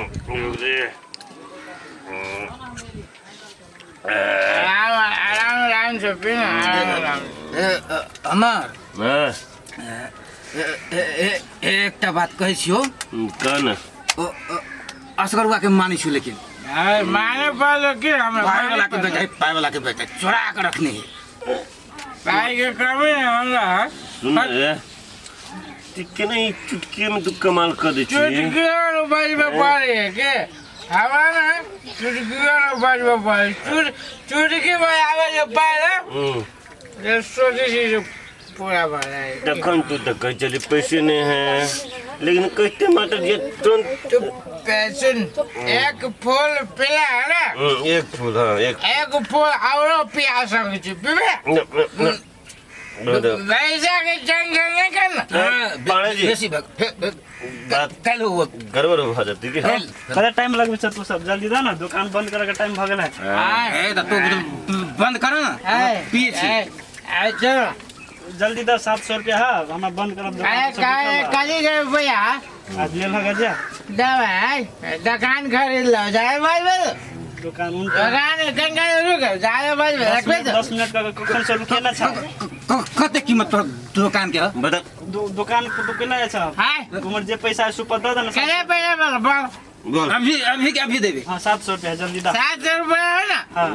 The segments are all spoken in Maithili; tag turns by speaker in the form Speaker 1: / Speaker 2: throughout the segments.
Speaker 1: रुक रे।
Speaker 2: आराम आराम आराम से पी ना, आराम आराम।
Speaker 3: अमर।
Speaker 1: हाँ।
Speaker 3: एकटा बात कहै छियौ।
Speaker 1: कह न।
Speaker 3: असगरुआ के मानै छियौ लेकिन
Speaker 2: अरे माने पड़लो कि हमरा
Speaker 3: पाय वाला के बेटा, पाय वाला के बेटा चोरा के रखने है।
Speaker 2: पाई के कमी है हमरा।
Speaker 1: सुन रे, ते केना ई चुटकी में तू कमाल कर दै छी?
Speaker 2: चुटकी बजबे पड़े के हमरा ना, चुटकी बजबे पड़े, चुटकी बजावे जे पाय जे सोचै छी जे पूरा बनाए।
Speaker 1: तखन तू तऽ कहै छली पैसे नहीं है, लेकिन कहते मात्र जे तुरंत।
Speaker 2: तो पैसे एक फूल पिला है ना?
Speaker 1: एक फूल, हाँ, एक।
Speaker 2: एक फूल औरो पिया सकै छी, पीबे।
Speaker 1: न, न, न। दो, दो।
Speaker 2: पैसा के टेंशन नहीं करना।
Speaker 1: पाणे जी।
Speaker 3: बेसी
Speaker 1: बात
Speaker 3: काल्हि हुआ।
Speaker 1: गड़बड़ भऽ जेतै की?
Speaker 4: कते टाइम लगबै छै तू सब? जल्दी दऽ ने, दुकान बंद करे के टाइम भऽ गेल है।
Speaker 3: ए तऽ तू बंद कर ना, पिए छी।
Speaker 2: आय चलो।
Speaker 4: जल्दी दऽ, 700 रुपया है, हमरा बंद करब दुकान।
Speaker 2: अरे
Speaker 4: सब
Speaker 2: काहे
Speaker 4: निकल बा।
Speaker 2: कली के रुपया?
Speaker 4: आज लेल होगा जा।
Speaker 2: दवाई दुकान खरीद लो जाए भाई बोल।
Speaker 4: दुकान उन
Speaker 2: दुकान गंगा रुक जाए भाई रखबे तो।
Speaker 4: 10 मिनट का कखन से रुकेला छ?
Speaker 3: कते कीमत तोहर दुकान के?
Speaker 1: बता।
Speaker 4: दुकान के दुकेला छ?
Speaker 2: हाय।
Speaker 4: उमर जे पैसा है सुपर दऽ दे ना।
Speaker 2: केने पैसा बोल बोल।
Speaker 1: बोल।
Speaker 3: अभी अभी के अभी देबे।
Speaker 4: हाँ, 700 रुपया जल्दी दऽ।
Speaker 2: 700 रुपया है ना?
Speaker 4: हाँ।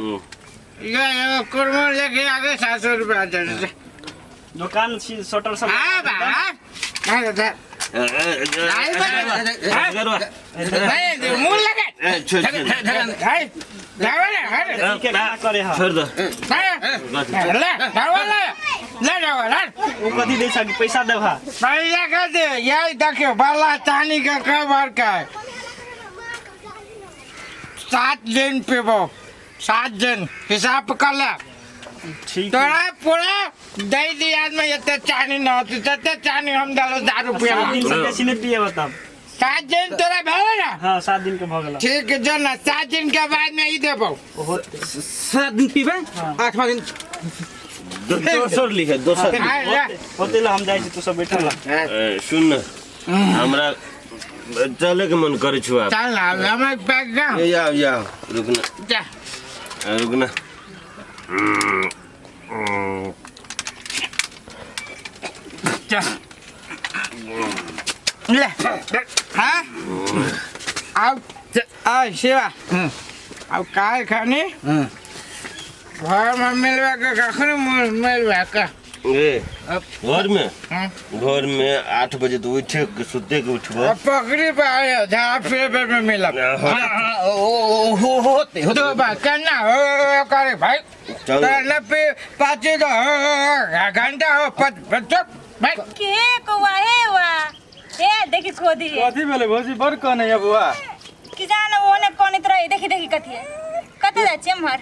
Speaker 2: ये कुर्मा लेके आगे 700 रुपया दे दे।
Speaker 4: दुकान छी शटर सब।
Speaker 2: हाँ बा हाँ दे। भाई मुंह लगा।
Speaker 1: छोड़ छोड़।
Speaker 2: भाई जाओ ना हट।
Speaker 4: ठीक है, क्या करे हाँ?
Speaker 1: छोड़ दो।
Speaker 2: ले जाओ ले ले जाओ ले।
Speaker 4: ओ कथी दै छ कि पैसा देबा?
Speaker 2: पैसा कर दे, यही देखियो बाला चांदी का कवर का है। 7 दिन पीबो, 7 दिन हिसाब कर ले।
Speaker 4: ठीक।
Speaker 2: तोरा पूरा दही दियाद में एते चानी न होती तते चानी हम डालो दारू पिए।
Speaker 4: 7 दिन से बेसी नहीं पिए तब।
Speaker 2: 7 दिन तोरा भेल ना?
Speaker 4: हाँ, 7 दिन के भऽ गेल।
Speaker 2: ठीक जो ना, 7 दिन के बाद में ई देबो।
Speaker 3: 7 दिन पीबे, 8वां दिन
Speaker 1: दोसर लिखे दोसर।
Speaker 4: होते ला हम जाइ छी, तू सब बैठल ला।
Speaker 1: सुन न, हमरा चले के मन करे छु।
Speaker 2: चल ना, हम पैक ना।
Speaker 1: ए जाओ जाओ, रुक ना।
Speaker 2: जा।
Speaker 1: रुक ना।
Speaker 2: जा ले। हाँ आउ आ शिवा, अब काल खानी घर में मिलवा के कखन मिलवा के?
Speaker 1: ए घर में, घर में 8 बजे तो उठे के सुते के उठबो।
Speaker 2: पकड़ी पे आयो जहाँ फिर पे में मिलब।
Speaker 3: होते
Speaker 2: दो बार करना हो करे भाई।
Speaker 1: चल।
Speaker 2: पहले पे पाँच दो घंटा हो पच पच भाई।
Speaker 5: के कौआ हे वा हे देखी खोदी है।
Speaker 6: कथी भेलै भौजी? बड़ कहने है बुआ।
Speaker 5: कि जान ओने कोनित रहे, देखी देखी कथी है, कतऽ जाइ छियै एम्हर?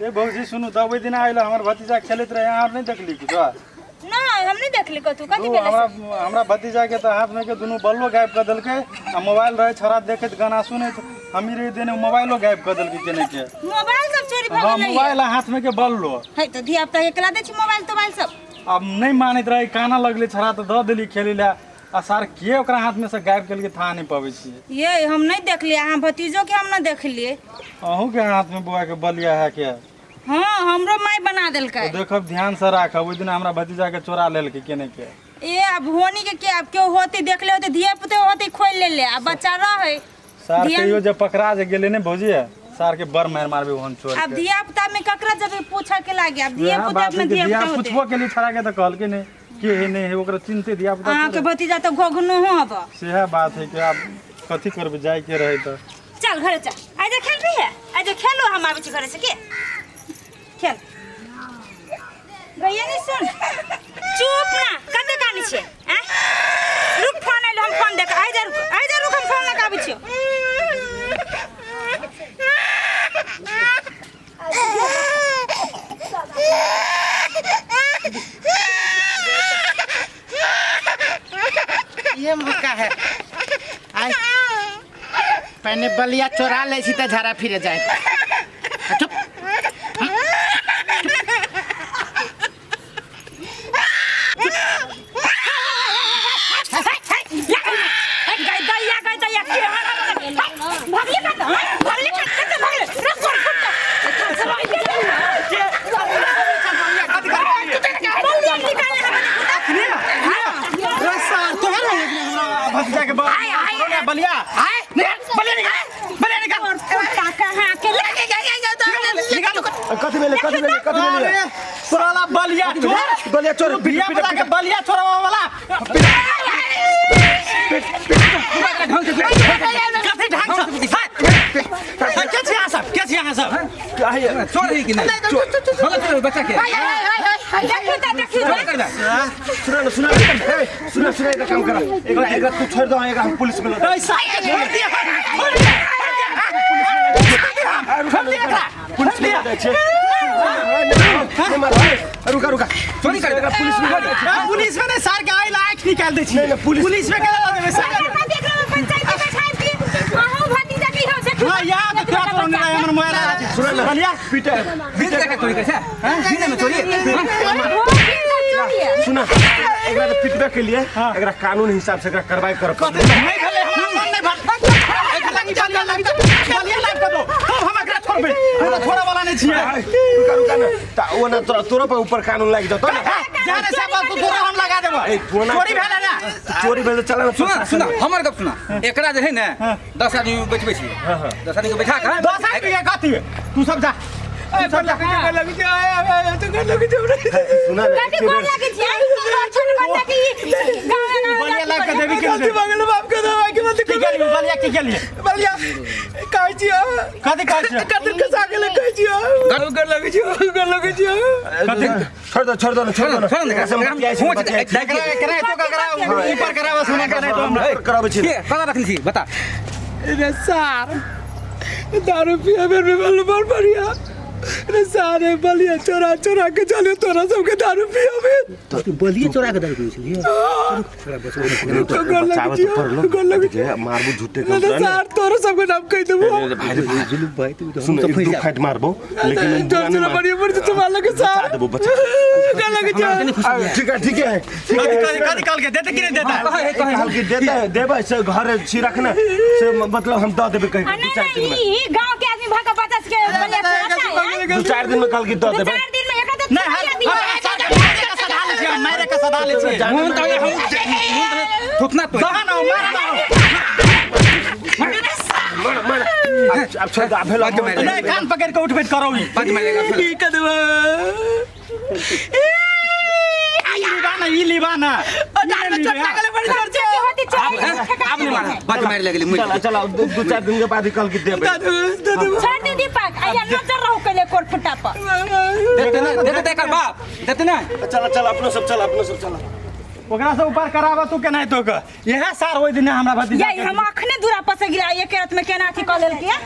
Speaker 6: ए भौजी सुनू तऽ, ओहि दिन आयल हमर भतीजा खेलैत रहे, अहाँ नहि देखली कुछ?
Speaker 5: नहि, हम नहि देखली कतू। कथी
Speaker 6: ओ,
Speaker 5: भेलै?
Speaker 6: हमरा हमरा भतीजा के तऽ हाथ में के दुनू बल्लो गायब कऽ देलकै आ मोबाइल रहे छड़ा देखैत गाना सुनैत हमी रही देने, मोबाइलो गायब कऽ देलकै केने के।
Speaker 5: मोबाइल सब चोरी भऽ
Speaker 6: हाँ
Speaker 5: गेलै?
Speaker 6: मोबाइल आ हाथ में के बल्लो।
Speaker 5: है तऽ धिया पुता एकला दै छी मोबाइल तोबाइल सब?
Speaker 6: आब नहि मानैत रहे, काना लगलै छड़ा तऽ दऽ देली खेलै लए आ सार के ओकरा हाथ में से गायब केलकै था नहि पबै छियै।
Speaker 5: ये हम नहि देखलियै, अहाँ भतीजो के हम नहि देखलियै।
Speaker 6: अहूँ के हाथ में बौआ के बलिया है के?
Speaker 5: हाँ, हमरो माय बना देलकै।
Speaker 6: तो देखब, ध्यान से राखब, ओहि दिन हमरा भतीजा के चोरा लेलकै केने के।
Speaker 5: ए अब होनी के के अब केओ होती देखले होते, धिया पुते होती खोल ले ले आ बच्चा रहे।
Speaker 6: सार
Speaker 5: ध्यान-
Speaker 6: कहियो जे पकड़ा जे गेलै ने भौजी, सार के बड़ मारि मारबै ओहन चोर
Speaker 5: अब
Speaker 6: के।
Speaker 5: धिया पुता में ककरा जब पूछा के लागे, अब धिया
Speaker 6: वएह
Speaker 5: पुता
Speaker 6: बात
Speaker 5: अपना
Speaker 6: है कि
Speaker 5: धिया
Speaker 6: धिया
Speaker 5: पुता होते।
Speaker 6: पूछबो के लिए छड़ा के तऽ कहलकै नहि के है नहि है, ओकरा चिन्हते धिया पुता।
Speaker 5: अहाँ के भतीजा तऽ घोघनो हो अब।
Speaker 6: सेह बात है कि आब कथी करबै, जाय के रहे तऽ।
Speaker 5: चल घरे चल, आइ जे खेलबी है, आइ जे खेलो, हम आबै छी घरे से के खेल गैया। नहीं सुन, चुप ना, कते कानी छे? आँ रुक, फोन आइलो, हम फोन देख। आइ जा रुक, आइ जा रुक, हम फोन लगाबै छियो।
Speaker 2: ये मौका है, आइ पहले बलिया चोरा लै छी तऽ झाड़ा फिरे जाए। चुप।
Speaker 5: गई दैया, गई दैया, के
Speaker 6: बलिया
Speaker 3: आय निकाल बलिया निकाल बलिया निकाल
Speaker 5: और फुटा कहाँ के
Speaker 3: निकाल
Speaker 1: कथी भेलै कथी भेलै कथी भेलै
Speaker 6: अरे साला बलिया चोर
Speaker 1: बलिया चोर
Speaker 6: बिया बता के बलिया चोरवा वाला
Speaker 3: ढंग से
Speaker 6: कथी ढंग से के छी अहाँ सब के छी अहाँ सब
Speaker 3: चोर है कि नहीं चोर चोर बच्चा के
Speaker 5: देखियो त देखियो
Speaker 3: चोर कर दे
Speaker 1: सुन न सुन ए सुन सुन एकरा काम करा एकरा एकरा तू छोड़ दो एकरा हम पुलिस में लऽ
Speaker 6: ऐसा के छोड़ दिया छोड़ दिया छोड़ दिया एकरा
Speaker 1: पुलिस में लऽ छै नहीं मार रुका रुका
Speaker 3: चोरी कर दे
Speaker 1: पुलिस में लऽ जाइ छै।
Speaker 6: पुलिस में नहीं सार के आइल आँख निकाल दै छी
Speaker 1: नहीं, नहीं, पुलिस-
Speaker 6: पुलिस में केना लऽ देबै सार
Speaker 5: हमरा देख रहा पंचायत में बैठाई की अहूँ भतीजा की हो देखियो
Speaker 6: हां या तो तोरा तो नहीं हमर मोबाइल आ छै
Speaker 1: सुन न
Speaker 6: बलिया
Speaker 1: पीटे
Speaker 3: दिन तक चोरी कर छे दिन में चोरी
Speaker 1: सुन एकरा तो पिटबे के लिए एकरा कानून हिसाब से एकरा कार्रवाई कर
Speaker 6: कथी नहीं भेलै हमरा मन नहीं भर बलिया लाइव बलिया लाइव कर दो तब हम एकरा छोड़बै हमरा छोड़ै वाला नहीं छियै
Speaker 1: रुका रुका ना ता ओ ना तोरा तोरा पर ऊपर कानून लागि जतो ना
Speaker 6: जाने से बात तोरा हम लगा देबै
Speaker 1: ए, तू ना-
Speaker 6: चोरी भेलै ना
Speaker 1: चोरी भेल तऽ चला ना
Speaker 3: सुना सुना हमर गप सुना एकरा जे है ने 10 आदमी बैठबै छी 10 आदमी के बैठा के
Speaker 6: 10 आदमी के कथी तू सब जा तू सब जा
Speaker 1: सुना ना
Speaker 5: कथी गोर लागे छी छोट बच्चा की गाँव गाँव
Speaker 6: बलिया लाइव कर देबी के
Speaker 2: बगल बाप के दवा के मत
Speaker 6: की केलिए बलिया की केलिए
Speaker 2: बलिया कहै छियो
Speaker 6: कथी कहै छियै
Speaker 2: कथी खसा गेलै कहै छियो कर लगै छियो कर लगै छियो
Speaker 1: छोड़ दो छोड़ दो ना छोड़ दो ना
Speaker 3: छोड़ ना,
Speaker 1: एकरा से हम बतियाइ छी,
Speaker 3: हुआँ छै,
Speaker 1: बतियाइ छी।
Speaker 6: एकरा एकरा एतो करा ऊपर कराबा सुना के नहीं तो हमरा
Speaker 1: ऊपर कराबै छी
Speaker 3: के कता रखने छी बता
Speaker 2: रे सार दारू पिए बेर में बल बड़ बढ़िया रे सारे बलिया चोरा चोरा के चलियो तोरा सबके दारू पियाबे
Speaker 7: बलिए चोरा के दारू पीबै छलियै
Speaker 2: तो गोर लगै
Speaker 1: बचावे तो पड़लो
Speaker 2: छियो गोर लगै
Speaker 1: जे मारबो झूठे के
Speaker 2: ना सार तोरा सबके नाम कहि देबो
Speaker 1: अरे भाई रे भाई
Speaker 7: जुलुक भाई तू तो
Speaker 1: सुन
Speaker 7: हम सब
Speaker 1: एक
Speaker 7: फंसि
Speaker 1: दू
Speaker 7: जाब
Speaker 1: फाइट मारबो लेकिन
Speaker 2: जोर
Speaker 1: बुरा नहीं
Speaker 2: जोर
Speaker 1: मार
Speaker 2: बढ़िया बढ़िया तुम्हारा लगे
Speaker 1: बचा
Speaker 2: सार
Speaker 1: देबो बचा
Speaker 2: गोर लगै छियो
Speaker 1: ठीक है ठीक है ठीक
Speaker 6: कथी
Speaker 1: है
Speaker 6: कथी कथी कहल के देते कि नहीं देता
Speaker 3: कहे है कहे
Speaker 1: कहल कि देते देबै से घर छी रखने से मतलब हम दऽ देबै कहीं
Speaker 5: आ
Speaker 1: दू
Speaker 5: नहीं
Speaker 1: चारि दिन
Speaker 5: नहीं
Speaker 1: में
Speaker 5: ई गांव के आदमी भागा बच्चा के बलिया चोराता है
Speaker 1: दू चारि दिन में कहल कि दऽ
Speaker 5: दू
Speaker 1: देबै
Speaker 5: चार दिन में एकरा तो
Speaker 6: नहीं
Speaker 5: चोरा
Speaker 6: हम
Speaker 5: दिया
Speaker 6: मारे के सधा ले छियै मारे के सधा ले छियै
Speaker 3: मोहन तो हम थोकना तो
Speaker 6: दहा ना मार ना
Speaker 1: मार मार अब छोड़ दे अब भेल
Speaker 3: बात मारे।
Speaker 6: नहीं कान पकड़ के उठ बैठ करो ई
Speaker 3: बात मारेगा
Speaker 2: की कदवा
Speaker 6: लीबाना ई लीबाना
Speaker 2: दारू में चोट लागल बड़ी जोर से
Speaker 5: होती चोरी
Speaker 3: आब नहीं मारा बात मारे लगले मुई
Speaker 1: चला चला दू चारि दिन के बाद ही कहल कि देबै
Speaker 2: दादू दादू
Speaker 5: छोड़ दे दीपक आया नजर रहू कले कोर फुटा पर
Speaker 3: देते ना देते एकर बाप देते ना
Speaker 1: चला चला अपनो सब चला अपनो सब चला
Speaker 6: ओकरा से ऊपर कराबा तू केना तो के इहे सार ओइ दिन हमरा भतीजा
Speaker 5: ये हम अखने दूरा पर से गिरा एक रात में केना अथी कऽ लेलकै